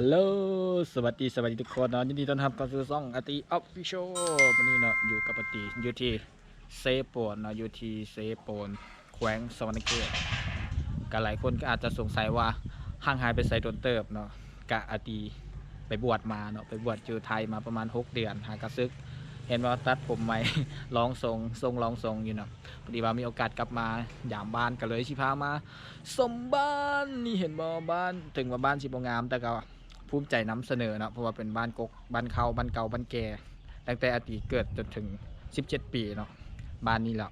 Hello ສະຫວັດດີ ສະຫວັດດີທຸກຄົນເນາະ ຍິນດີຕ້ອນຮັບເຂົ້າສູ່ຊ່ອງອາຕີ Official ມື້ນີ້ເນາະ ຢູ່ກັບອາຕີ ຢູ່ທີ່ເຊໂປນເນາະ ຢູ່ທີ່ເຊໂປນ ແຂວງສະຫວັນນະເຂດ. ກະຫຼາຍຄົນກໍອາດຈະສົງໄສວ່າຫ່າງຫາຍໄປໃສດົນເຕີບເນາະ ກະອາຕີໄປບວດມາເນາະ ໄປບວດຢູ່ໄທມາປະມານຫົກເດືອນ ຫາກະສຶກ ເຫັນວ່າຕັດຜົມໃໝ່ ລອງຊົງ ຊົງລອງຊົງຢູ່ເນາະ. ພໍດີວ່າມີໂອກາດກັບມາຢາມບ້ານ ກໍເລີຍຊິພາມາຊົມບ້ານ ນີ້ເຫັນບໍ່ ບ້ານ ເຖິງວ່າບ້ານຊິບໍ່ງາມ ແຕ່ກໍພູມໃຈນຳສະເໜີເນາະ ເພາະວ່າເປັນບ້ານກົກ ບ້ານເກົ່າ ບ້ານເກົ່າ ບ້ານແກ່ ຕັ້ງແຕ່ອາຕີເກີດຈົນເຖິງສິບເຈັດປີເນາະ ບ້ານນີ້ແຫຼະ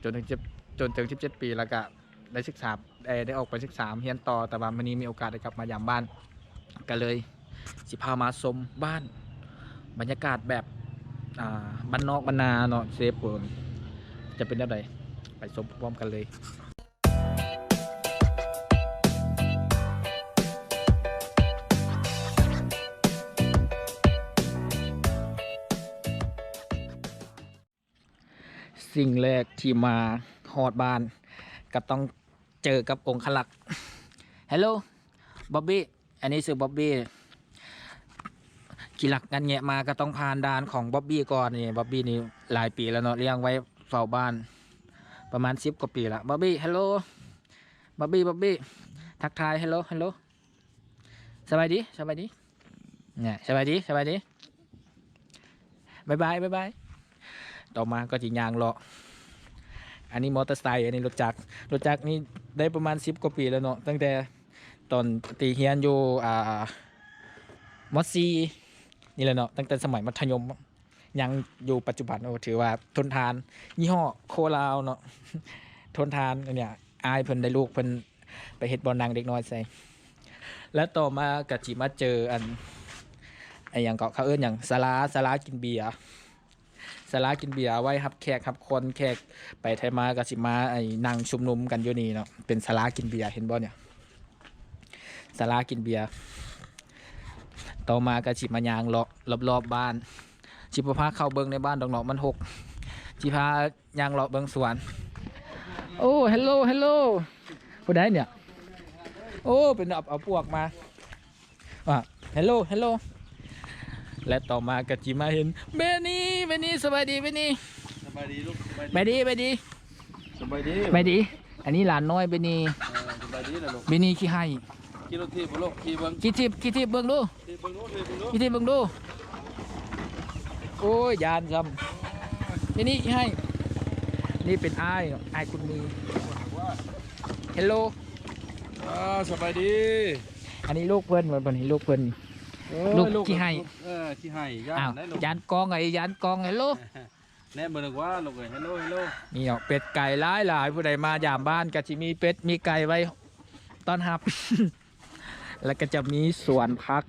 ຈົນເຖິງ ຈົນເຖິງສິບເຈັດປີ ແລ້ວກະໄດ້ສຶກສາ ໄດ້ ໄດ້ອອກໄປສຶກສາຮຽນຕໍ່ ແຕ່ວ່າມື້ນີ້ມີໂອກາດໄດ້ກັບມາຢາມບ້ານ ກໍເລີຍຊິພາມາຊົມບ້ານ ບັນຍາກາດແບບ ອ່າ ບ້ານນອກບ້ານນາເນາະ ເຊໂປນ ຈະເປັນແນວໃດ ໄປຊົມພ້ອມກັນເລີຍ. ສິ່ງແລກທີ່ມາຮອດບ້ານ ກໍຕ້ອງເຈີກັບອົງຄະລັກ Hello Bobby ອັນນີ້ຊື່ Bobby ຂີ້ລັກງັດແງະມາກໍຕ້ອງຜ່ານດ່ານຂອງ Bobby ກ່ອນ. ນີ້ Bobby ນີ້ຫຼາຍປີແລ້ວເນາະ ລ້ຽງໄວ້ເຝົ້າບ້ານ ປະມານສິບກວ່າປີລະ. Bobby Hello Bobby Bobby ທັກທາຍ Hello Hello ສະບາຍດີ ສະບາຍດີ ແນ່ ສະບາຍດີ ສະບາຍດີ ບາຍບາຍ ບາຍບາຍ. ຕໍ່ມາກໍຊິຍ່າງເລາະ ອັນນີ້ມໍເຕີໄຊ ອັນນີ້ລົດຈັກ ລົດຈັກນີ້ໄດ້ປະມານສິບກວ່າປີແລ້ວເນາະ ຕັ້ງແຕ່ຕອນທີ່ຮຽນຢູ່ ອ່າ ມໍສີ່ນີ້ແຫຼະເນາະ ຕັ້ງແຕ່ສະໄໝມັດທະຍົມ ຍັງຢູ່ປັດຈຸບັນ ໂອ້ ຖືວ່າທົນທານ ຍີ່ຫໍ້ໂຄລາວເນາະ ທົນທານ. ອັນເນີ້ຍ ອາຍເພິ່ນໄດ້ລູກເພິ່ນໄປເຮັດບ່ອນນັ່ງເດັກນ້ອຍໃສ່ ແລະ ຕໍ່ມາກໍຊິມາເຈີອັນ ໄອ້ຫຍັງເກາະ ເຂົາເອີ້ນຫຍັງ ສາລາ ສາລາກິນເບຍ ສາລາກິນເບຍໄວ້ຮັບແຂກຮັບຄົນ ແຂກໄປໄທມາກໍຊິມາ ໄອ້ ນັ່ງຊຸມນຸມກັນຢູ່ນີ້ເນາະ ເປັນສາລາກິນເບຍ ເຫັນບໍ່ເນຍ ສາລາກິນເບຍ. ຕໍ່ມາກໍຊິມາຍ່າງເລາະລອບໆບ້ານ ຊິບໍ່ພາເຂົ້າເບິ່ງໃນບ້ານດອກເນາະ ມັນຮົກ ຊິພາ ຍ່າງເລາະເບິ່ງສວນ. ໂອ້ Hello Hello ຜູ້ໃດເນຍ? ໂອ້ ເປັນເອົາ ເອົາປວກມາ ອ່າ Hello Hello. ແລະ ຕໍ່ມາກໍຊິມາເຫັນເບນີ ເບນີ ສະບາຍດີເບນີ ສະບາຍດີລູກ ສະບາຍດີ ສະບາຍດີ ສະບາຍດີ ສະບາຍດີ. ອັນນີ້ຫຼານນ້ອຍເບນີ ເອີ ສະບາຍດີລະລູກ ເບນີຂີ້ໄຫ້. ຂີ່ລົດຖີບບໍ່ລູກ? ຂີ່ເບິ່ງ ຂີ່ຖີບ ຂີ່ຖີບເບິ່ງດູ ຖີບເບິ່ງດູ ຖີບເບິ່ງດູ ຂີ່ຖີບເບິ່ງດູ. ໂອ້ຍ ຢ້ານຊ້ຳ ນີ້ ນີ້ໃຫ້ ນີ້ເປັນອ້າຍ ອ້າຍຄຸນມີ Hello ອ່າ ສະບາຍດີ. ອັນນີ້ລູກເພິ່ນ ເພິ່ນ ເພິ່ນ ລູກເພິ່ນ ເອີ ລູກຂີ້ໄຫ້ ເອີ ຂີ້ໄຫ້ ຢ້ານ ອ້າວ ໄດ້ລູກ ຢ້ານກ້ອງ ໄອ້ ຢ້ານກ້ອງ Hello. ແນມເບິ່ງກວ່າລູກເອີຍ Hello Hello. ນີ້ເນາະ ເປັດໄກ່ຫຼາຍໆ ຜູ້ໃດມາຢາມບ້ານກໍຊິມີເປັດມີໄກ່ໄວ້ຕ້ອນຮັບ ແລ້ວກໍຈະມີສວນຜັກ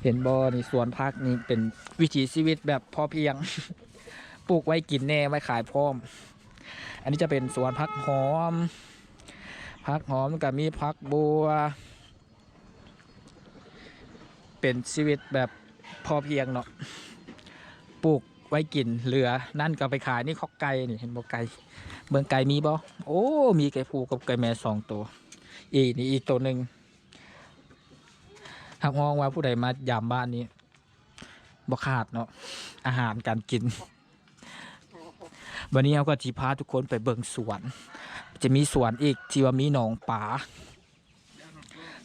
ເຫັນບໍ່ນີ້ ສວນຜັກນີ້ເປັນວິຖີຊີວິດແບບພໍພຽງ ປູກໄວ້ກິນແດ່ ໄວ້ຂາຍພ້ອມ. ອັນນີ້ຈະເປັນສວນຜັກຫອມ ຜັກຫອມ ແລ້ວກໍມີຜັກບົ່ວ ເປັນຊີວິດແບບພໍພຽງເນາະ ປູກໄວ້ກິນ ເຫຼືອນັ້ນກໍເອົາໄປຂາຍ. ນີ້ຄອກໄກ່ນີ້ ເຫັນບໍ່ໄກ່ ເບິ່ງໄກ່ມີບໍ່? ໂອ້ ມີໄກ່ຜູ້ກັບໄກ່ແມ່ສອງໂຕ ອີ ນີ້ອີກໂຕໜຶ່ງ. ຮັບຮອງວ່າຜູ້ໃດມາຢາມບ້ານນີ້ບໍ່ຂາດເນາະ ອາຫານການກິນ. ບັດນີ້ເຮົາກໍຊິພາທຸກຄົນໄປເບິ່ງສວນ ຈະມີສວນອີກທີ່ວ່າມີໜອງປາ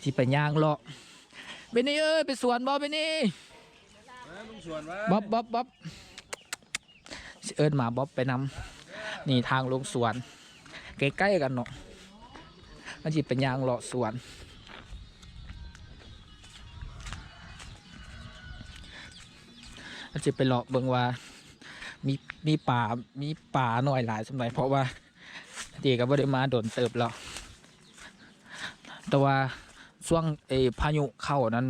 ຊິໄປຍ່າງເລາະ. ເບນີເອີຍ ໄປສວນບໍ່ເບນີ? ເອີ ລົງສວນວະ ບັອບ ບັອບ ບັອບ ຊິເອີ້ນໝາບັອບໄປນຳ. ນີ້ທາງລົງສວນ ໃກ້ໆກັນເນາະ ມັນຊິໄປຍ່າງເລາະສວນ ມັນຊິໄປເລາະເບິ່ງວ່າມີ ມີປາ ມີປານ້ອຍຫຼາຍສ່ຳໃດ ເພາະວ່າ ເດກໍບໍ່ໄດ້ມາດົນເຕີບແລ້ວ ແຕ່ວ່າຊ່ວງ ເອີ ພາຍຸເຂົ້ານັ້ນ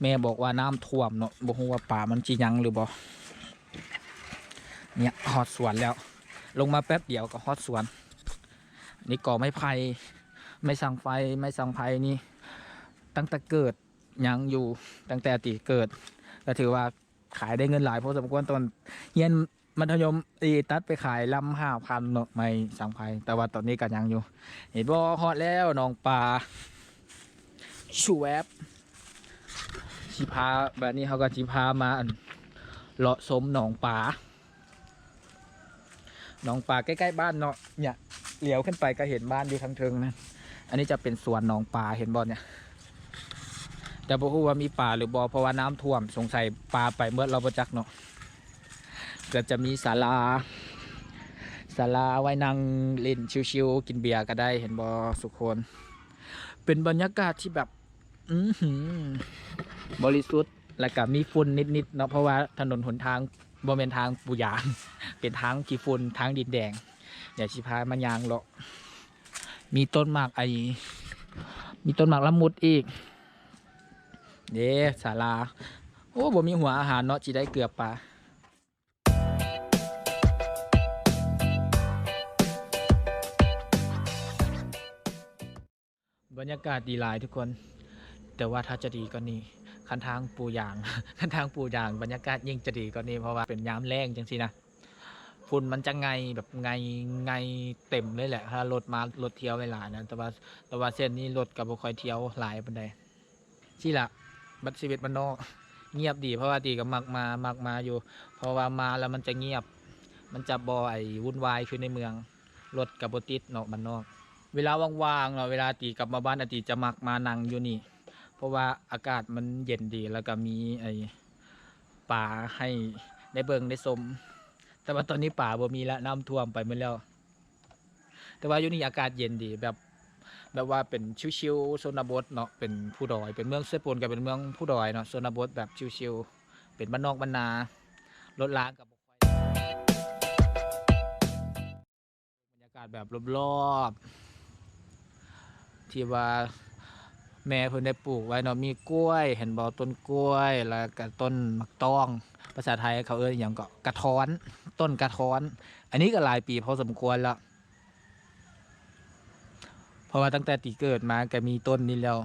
ແມ່ບອກວ່ານ້ຳຖ້ວມເນາະ ບໍ່ຮູ້ວ່າປາມັນຊິຍັງຫຼືບໍ່. ເນຍ ຮອດສວນແລ້ວ ລົງມາແປັບດຽວກໍຮອດສວນ. ນີ້ກໍໄມ້ໄຜ່ ໄມ້ສັງໄຟ ໄມ້ສັງໄພນີ້ ຕັ້ງແຕ່ເກີດຍັງຢູ່ ຕັ້ງແຕ່ອາຕີເກີດ ກໍຖືວ່າ ຂາຍໄດ້ເງິນຫຼາຍພໍສົມຄວນ. ຕອນຮຽນມັດທະຍົມ ອີ ຕັດໄປຂາຍລຳຫ້າພັນເນາະ ໄມ້ສັງໄພ ແຕ່ວ່າຕອນນີ້ກໍຍັງຢູ່. ເຫັນບໍ່ ຮອດແລ້ວໜອງປາ ຊວບ ຊິພາ ບາດນີ້ເຮົາກໍຊິພາມາ ອັນ ເລາະຊົມໜອງປາ ໜອງປາໃກ້ໆບ້ານເນາະ. ເນຍ ຫຼຽວຂຶ້ນໄປກໍເຫັນບ້ານຢູ່ທາງເທິງນັ້ນ. ອັນນີ້ຈະເປັນສວນໜອງປາ ເຫັນບໍ່ເນຍ? ແຕ່ບໍ່ຮູ້ວ່າມີປາຫຼືບໍ່ ເພາະວ່ານ້ຳຖ້ວມ ສົງໄສປາໄປໝົດແລ້ວບໍ່ຈັກເນາະ. ກໍຈະມີສາລາ ສາລາໄວ້ນັ່ງຫຼິ້ນຊິວໆ ກິນເບຍກໍໄດ້ ເຫັນບໍ່ທຸກຄົນ? ເປັນບັນຍາກາດທີ່ແບບ ອືຫື ບໍລິສຸດ ແລ້ວກໍມີຝຸ່ນນິດໆເນາະ ເພາະວ່າຖະໜົນຫົນທາງບໍ່ແມ່ນທາງປູຢາງ ເປັນທາງຂີ້ຝຸ່ນ ທາງດິນແດງ. ດຽວຊິພາມາຍ່າງເລາະ ມີຕົ້ນໝາກໄອ ມີຕົ້ນໝາກລະມຸດອີກ. ເດ້ ສາລາ ໂອ້ ບໍ່ມີຫົວອາຫານເນາະ ຊິໄດ້ເກືອປາ. ບັນຍາກາດດີຫຼາຍທຸກຄົນ ແຕ່ວ່າຖ້າຈະດີກວ່ານີ້ ຄັນທາງປູຢາງ ຄັນທາງປູຢາງ ບັນຍາກາດຍິ່ງຈະດີກວ່ານີ້ ເພາະວ່າເປັນຍາມແລ້ງຈັ່ງຊີ້ນະ ຝຸ່ນມັນຈະໄງ່ ແບບໄງ່ ໄງ່ເຕັມເລີຍແຫຼະ ຖ້າລົດມາ ລົດທ່ຽວຫຼາຍໆນະ. ແຕ່ວ່າ ແຕ່ວ່າເສັ້ນນີ້ລົດກໍບໍ່ຄ່ອຍທ່ຽວຫຼາຍປານໃດ. ຊີ້ລະ ບັດຊີວິດບ້ານນອກ ງຽບດີ ເພາະວ່າຕີກໍມັກມາ ມັກມາຢູ່ ເພາະວ່າມາແລ້ວມັນຈະງຽບ ມັນຈະບໍ່ໄອ້ວຸ່ນວາຍຄືໃນເມືອງ ລົດກໍບໍ່ຕິດເນາະບ້ານນອກ. ເວລາວ່າງໆເນາະ ເວລາຕີກັບມາບ້ານ ອາຕີຈະມັກມານັ່ງຢູ່ນີ້ ເພາະວ່າອາກາດມັນເຢັນດີ ແລ້ວກໍມີໄອ້ປາໃຫ້ໄດ້ເບິ່ງໄດ້ຊົມ. ແຕ່ວ່າຕອນນີ້ປາບໍ່ມີລະ ນ້ຳຖ້ວມໄປໝົດແລ້ວ. ແຕ່ວ່າຢູ່ນີ້ອາກາດເຢັນດີ ແບບ ແບບວ່າເປັນຊິວໆ ຊົນນະບົດເນາະ ເປັນພູດອຍ ເປັນເມືອງເຊໂປນກໍເປັນເມືອງພູດອຍເນາະ ຊົນນະບົດແບບຊິວໆ ເປັນບ້ານນອກບ້ານນາ ລົດລາງກໍບໍ່ຄ່ອຍ ບັນຍາກາດແບບລອບໆ ທີ່ວ່າແມ່ເພິ່ນໄດ້ປູກໄວ້ເນາະ ມີກ້ວຍ ເຫັນບໍ່? ຕົ້ນກ້ວຍ ແລ້ວກໍຕົ້ນໝາກຕ້ອງ ພາສາໄທເຂົາເອີ້ນຫຍັງເກາະ? ກະທ້ອນ ຕົ້ນກະທ້ອນ. ອັນນີ້ກໍຫຼາຍປີພໍສົມຄວນແລ້ວ ເພາະວ່າຕັ້ງແຕ່ຕີເກີດມາກໍມີຕົ້ນນີ້ແລ້ວ.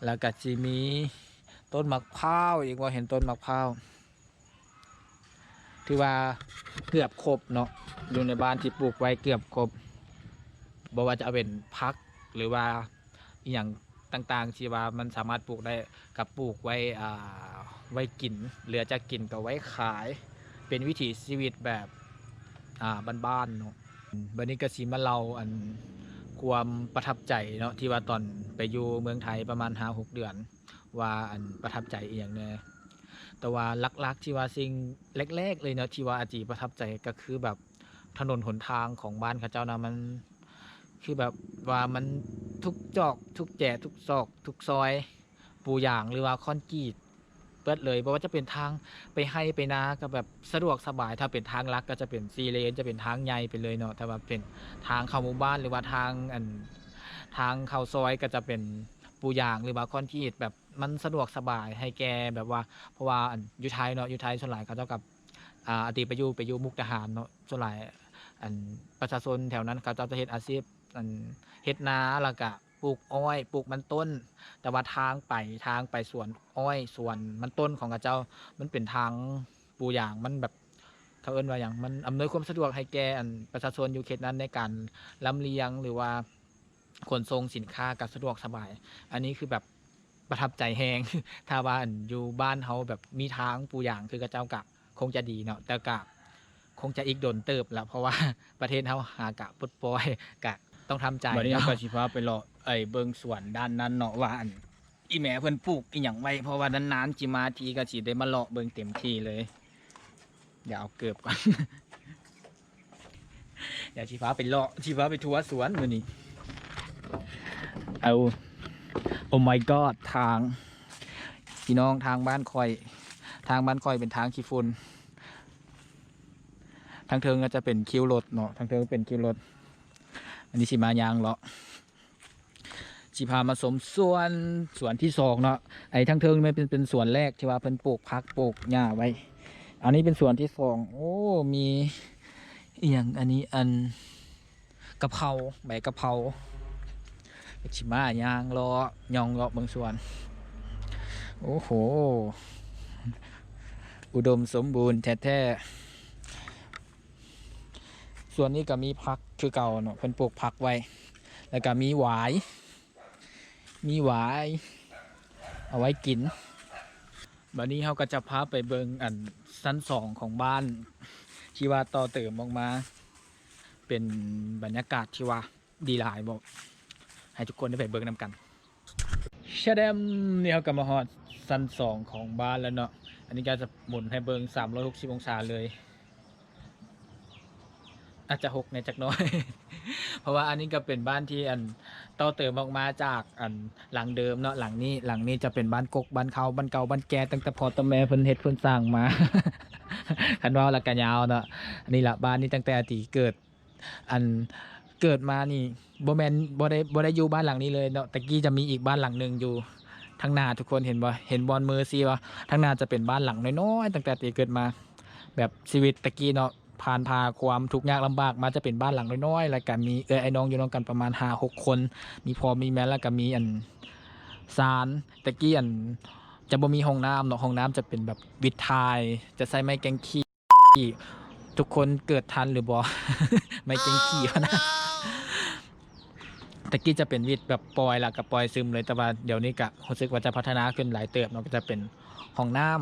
ແລ້ວກໍຊິມີຕົ້ນໝາກພ້າວອີກ ບໍ່ເຫັນຕົ້ນໝາກພ້າວ ຖືວ່າເກືອບຄົບເນາະ ຢູ່ໃນບ້ານທີ່ປູກໄວ້ເກືອບຄົບ ບໍ່ວ່າຈະເປັນຜັກ ຫຼືວ່າອີ່ຫຍັງຕ່າງໆ ທີ່ວ່າມັນສາມາດປູກໄດ້ ກໍປູກໄວ້ ອ່າ ໄວ້ກິນ ເຫຼືອຈາກກິນກໍໄວ້ຂາຍ ເປັນວິຖີຊີວິດແບບ ອ່າ ບ້ານໆເນາະ. ບັດນີ້ກໍຊິມາເລົ່າ ອັນ ຄວາມປະທັບໃຈເນາະ ທີ່ວ່າຕອນໄປຢູ່ເມືອງໄທປະມານຫ້າຫົກເດືອນ ວ່າ ອັນ ປະທັບໃຈອີ່ຫຍັງແດ່. ແຕ່ວ່າຫຼັກໆ ທີ່ວ່າສິ່ງແລກໆເລີຍເນາະ ທີ່ວ່າອາຈີປະທັບໃຈ ກໍຄືແບບຖະໜົນຫົນທາງຂອງບ້ານເຂົາເຈົ້ານະ ມັນ ຄືແບບວ່າມັນທຸກຈອກທຸກແຈທຸກຊອກທຸກຊອຍ ປູຢາງ ຫຼືວ່າຄອນກຣີດເບິດເລີຍ. ບໍ່ວ່າຈະເປັນທາງໄປໄຮ່ໄປນາກໍແບບສະດວກສະບາຍ ຖ້າເປັນທາງຫຼັກກໍຈະເປັນສີ່ເລນ ຈະເປັນທາງໃຫຍ່ໄປເລີຍເນາະ. ແຕ່ວ່າເປັນທາງເຂົ້າໝູ່ບ້ານ ຫຼືວ່າທາງ ອັນ ທາງເຂົ້າຊອຍກໍຈະເປັນປູຢາງ ຫຼືວ່າຄອນກຣີດ ແບບມັນສະດວກສະບາຍໃຫ້ແກ່ແບບວ່າ ເພາະວ່າ ອັນ ຢູ່ໄທເນາະ ຢູ່ໄທສ່ວນຫຼາຍເຂົາເຈົ້າກໍ ອ່າ ອາຕິໄປຢູ່ ໄປຢູ່ມຸກດາຫານເນາະ ສ່ວນຫຼາຍ ອັນ ປະຊາຊົນແຖວນັ້ນເຂົາເຈົ້າຈະເຮັດອາຊີບ ອັນ ເຮັດນາ ແລ້ວກະປູກອ້ອຍ ປູກມັນຕົ້ນ. ແຕ່ວ່າທາງໄປ ທາງໄປສວນອ້ອຍ ສວນມັນຕົ້ນຂອງເຂົາເຈົ້າ ມັນເປັນທາງປູຢາງ ມັນແບບ ເຂົາເອີ້ນວ່າຫຍັງ ມັນອຳນວຍຄວາມສະດວກໃຫ້ແກ່ ອັນ ປະຊາຊົນຢູ່ເຂດນັ້ນໃນການລຳລຽງ ຫຼືວ່າຂົນສົ່ງສິນຄ້າກໍສະດວກສະບາຍ. ອັນນີ້ຄືແບບປະທັບໃຈແຮງ ຖ້າວ່າ ອັນ ຢູ່ບ້ານເຮົາແບບມີທາງປູຢາງຄືເຂົາເຈົ້າກະ ຄົງຈະດີເນາະ ແຕ່ກະຄົງຈະອີກດົນເຕີບລະ ເພາະວ່າປະເທດເຮົາຫາກະປົດປ່ອຍ ກະຕ້ອງທຳໃຈເນາະ. ບັດນີ້ເຮົາກໍຊິພາໄປເລາະໄອ້ເບິ່ງສວນດ້ານນັ້ນເນາະ ວ່າ ອັນ ອີ່ແມ່ເພິ່ນປູກອີ່ຫຍັງໄວ້ ເພາະວ່ານານໆຊິມາທີ ກໍຊິໄດ້ມາເລາະເບິ່ງເຕັມທີ່ເລີຍ. ດຽວເອົາເກີບກ່ອນ ດຽວຊິພາໄປເລາະ ຊິພາໄປທົວສວນມື້ນີ້. ເອົາ Oh my god ທາງ ພີ່ນ້ອງ ທາງບ້ານຂ້ອຍ ທາງບ້ານຂ້ອຍເປັນທາງຂີ້ຝຸ່ນ. ທາງເທິງກໍຈະເປັນຄິວລົດເນາະ ທາງເທິງເປັນຄິວລົດ. ອັນນີ້ຊິມາຍ່າງເລາະ ຊິພາມາຊົມສວນ ສວນທີສອງເນາະ. ໄອ້ທາງເທິງແມ່ນເປັນ ເປັນສວນແລກທີ່ວ່າເພິ່ນປູກຜັກປູກຫຍ້າໄວ້. ອັນນີ້ເປັນສວນທີສອງ. ໂອ້ ມີອີ່ຫຍັງ ອັນນີ້ ອັນ ກະເພົາ ໃບກະເພົາ. ຊິມາຍ່າງເລາະ ຍ່ອງເລາະເບິ່ງສວນ. ໂອ້ໂຫ ອຸດົມສົມບູນແທ້ໆ. ສວນນີ້ກໍມີຜັກຄືເກົ່າເນາະ ເພິ່ນປູກຜັກໄວ້ ແລ້ວກໍມີຫວາຍ ມີຫວາຍເອົາໄວ້ກິນ. ບັດນີ້ເຮົາກໍຈະພາໄປເບິ່ງອັນຊັ້ນສອງຂອງບ້ານ ທີ່ວ່າຕໍ່ເຕີມອອກມາ ເປັນບັນຍາກາດທີ່ວ່າດີຫຼາຍ ບອກໃຫ້ທຸກຄົນໄດ້ໄປເບິ່ງນຳກັນ. ຊະແດມ ນີ້ເຮົາກໍມາຮອດຊັ້ນສອງຂອງບ້ານແລ້ວເນາະ. ອັນນີ້ກໍຈະໝູນໃຫ້ເບິ່ງສາມຮ້ອຍຫົກສິບອົງສາເລີຍ. ອາດຈະຫົກແດ່ຈັກໜ້ອຍ ເພາະວ່າອັນນີ້ກໍເປັນບ້ານທີ່ອັນຕໍ່ເຕີມອອກມາຈາກອັນຫຼັງເດີມເນາະ. ຫຼັງນີ້ ຫຼັງນີ້ຈະເປັນບ້ານກົກ ບ້ານເກົ່າ ບ້ານເກົ່າ ບ້ານແກ່ ຕັ້ງແຕ່ພໍ່ແຕ່ແມ່ເພິ່ນເຮັດເພິ່ນສ້າງມາ ຄັນເວົ້າແລ້ວກໍຍາວເນາະ. ອັນນີ້ລະ ບ້ານນີ້ຕັ້ງແຕ່ອາຕີເກີດ ອັນເກີດມານີ້ ບໍ່ແມ່ນ ບໍ່ໄດ້ ບໍ່ໄດ້ຢູ່ບ້ານຫຼັງນີ້ເລີຍເນາະ. ແຕ່ກີ້ຈະມີອີກບ້ານຫຼັງໜຶ່ງຢູ່ທາງໜ້າ ທຸກຄົນເຫັນບໍ່? ເຫັນບ່ອນມືຊີ້ບໍ່? ທາງໜ້າຈະເປັນບ້ານຫຼັງນ້ອຍໆ ຕັ້ງແຕ່ຕີເກີດມາ. ແບບຊີວິດແຕ່ກີ້ເນາະ ຜ່ານຜ່າຄວາມທຸກຍາກລຳບາກມາ ຈະເປັນບ້ານຫຼັງນ້ອຍໆ ແລ້ວກະມີເອື້ອຍອ້າຍນ້ອງຢູ່ນຳກັນປະມານຫ້າຫົກຄົນ ມີພໍ່ມີແມ່ ແລ້ວກະມີອັນຊານ. ແຕ່ກີ້ອັນຈະບໍ່ມີຫ້ອງນ້ຳເນາະ ຫ້ອງນ້ຳຈະເປັນແບບວິດຖ່າຍ ຈະໃຊ້ໄມ້ແກງຂີ້. ທຸກຄົນເກີດທັນຫຼືບໍ່? ໄມ້ເກັງຂີ້ຫັ້ນນະ. ແຕ່ກີ້ຈະເປັນວິດແບບປ່ອຍ ແລ້ວກໍປ່ອຍຊຶມເລີຍ ແຕ່ວ່າດຽວນີ້ກະຮູ້ສຶກວ່າຈະພັດທະນາຂຶ້ນຫຼາຍເຕີບເນາະ ກໍຈະເປັນຫ້ອງນ້ຳ.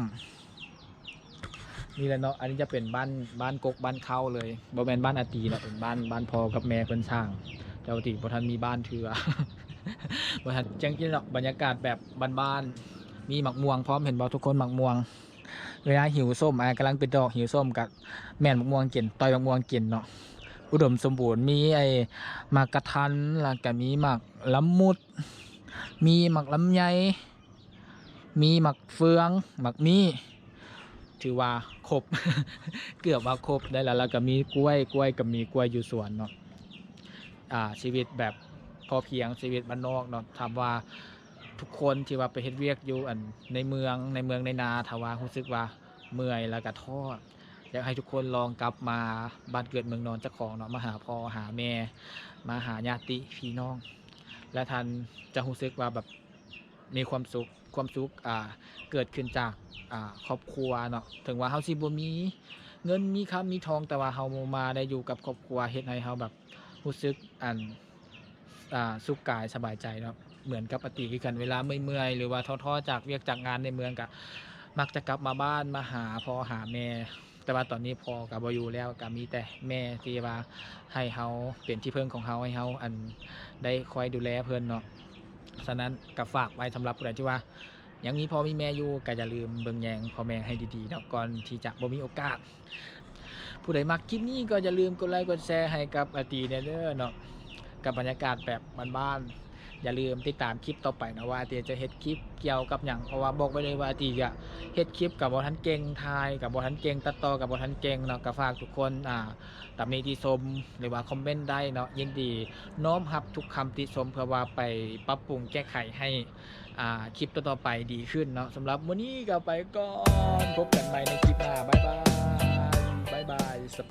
ນີ້ແຫຼະເນາະ ອັນນີ້ຈະເປັນບ້ານ ບ້ານກົກບ້ານເຄົ້າເລີຍ ບໍ່ແມ່ນບ້ານອາຕີເນາະ ເປັນບ້ານ ບ້ານພໍ່ກັບແມ່ເພິ່ນສ້າງ. ແຕ່ອາຕີບໍ່ທັນມີບ້ານເທື່ອ ບໍ່ທັນ ຈັ່ງຊີ້ເນາະ ບັນຍາກາດແບບບ້ານໆ ມີໝາກມ່ວງພ້ອມ ເຫັນບໍ່ທຸກຄົນ? ໝາກມ່ວງ ເວລາຫິວສົ້ມ ອ່າ ກຳລັງເປັນດອກ ຫິວສົ້ມກະແມ່ນໝາກມ່ວງກິນ ຕ່ອຍໝາກມ່ວງກິນເນາະ. ອຸດົມສົມບູນ ມີໄອ້ໝາກກະທັນ ແລ້ວກະມີໝາກລະມຸດ ມີໝາກລຳໄຍ ມີໝາກເຟືອງ ໝາກມີ້ ຖືວ່າຄົບ ເກືອບວ່າຄົບໄດ້ລະ. ແລ້ວກະມີກ້ວຍ ກ້ວຍກະມີ ກ້ວຍຢູ່ສວນເນາະ. ອ່າ ຊີວິດແບບພໍພຽງ ຊີວິດບ້ານນອກເນາະ. ຖາມວ່າທຸກຄົນທີ່ວ່າໄປເຮັດວຽກຢູ່ອັນໃນເມືອງ ໃນເມືອງໃນນາ ຖ້າວ່າຮູ້ສຶກວ່າເມື່ອຍ ແລ້ວກະທໍ້ ຢາກໃຫ້ທຸກຄົນລອງກັບມາບ້ານເກີດເມືອງນອນເຈົ້າຂອງເນາະ ມາຫາພໍ່ຫາແມ່ ມາຫາຍາດຕິພີ່ນ້ອງ ແລະ ທ່ານຈະຮູ້ສຶກວ່າແບບມີຄວາມສຸກ ຄວາມສຸກ ອ່າ ເກີດຂຶ້ນຈາກ ອ່າ ຄອບຄົວເນາະ. ເຖິງວ່າເຮົາຊິບໍ່ມີເງິນມີຄຳມີທອງ ແຕ່ວ່າເຮົາມາໄດ້ຢູ່ກັບຄອບຄົວ ເຮັດໃຫ້ເຮົາແບບຮູ້ສຶກອັນ ອ່າ ສຸກກາຍສະບາຍໃຈເນາະ. ເໝືອນກັບອາຕີຄືກັນ ເວລາເມື່ອຍໆ ຫຼືວ່າທໍ້ໆ ຈາກວຽກຈາກງານໃນເມືອງ ກະມັກຈະກັບມາບ້ານ ມາຫາພໍ່ຫາແມ່. ແຕ່ວ່າຕອນນີ້ພໍ່ກະບໍ່ຢູ່ແລ້ວ ກະມີແຕ່ແມ່ທີ່ວ່າໃຫ້ເຮົາເປັນທີ່ເພິ່ງຂອງເຮົາ ໃຫ້ເຮົາອັນໄດ້ຄອຍດູແລເພິ່ນເນາະ. ສະນັ້ນກະຝາກໄວ້ສຳລັບຜູ້ໃດທີ່ວ່າຍັງມີພໍ່ມີແມ່ຢູ່ ກະຢ່າລືມເບິ່ງແຍງພໍ່ແມ່ໃຫ້ດີໆເນາະ ກ່ອນທີ່ຈະບໍ່ມີໂອກາດ. ຜູ້ໃດມັກຄລິບນີ້ກໍຢ່າລືມກົດໄລກົດແຊໃຫ້ກັບອາຕີແດ່ເດີເນາະ ກັບບັນຍາກາດແບບບ້ານໆ. ຢ່າລືມຕິດຕາມຄລິບຕໍ່ໄປເນາະ ວ່າອາຕີຈະເຮັດຄລິບກ່ຽວກັບຫຍັງ ເພາະວ່າບອກໄວ້ເລີຍວ່າອາຕີກະເຮັດຄລິບກະບໍ່ທັນເກັ່ງ ຖ່າຍກະບໍ່ທັນເກັ່ງ ຕັດຕໍ່ກະບໍ່ທັນເກັ່ງເນາະ. ກະຝາກທຸກຄົນ ອ່າ ຕຳໜິຕິຊົມ ຫຼືວ່າຄອມເມັນໄດ້ເນາະ ຍິນດີນ້ອມຮັບທຸກຄຳຕິຊົມ ເພື່ອວ່າໄປປັບປຸງແກ້ໄຂໃຫ້ ອ່າ ຄລິບຕໍ່ໆໄປດີຂຶ້ນເນາະ. ສຳລັບມື້ນີ້ກໍໄປກ່ອນ ພົບກັນໃໝ່ໃນຄລິບໜ້າ ບາຍບາຍ ບາຍບາຍ ສະບາ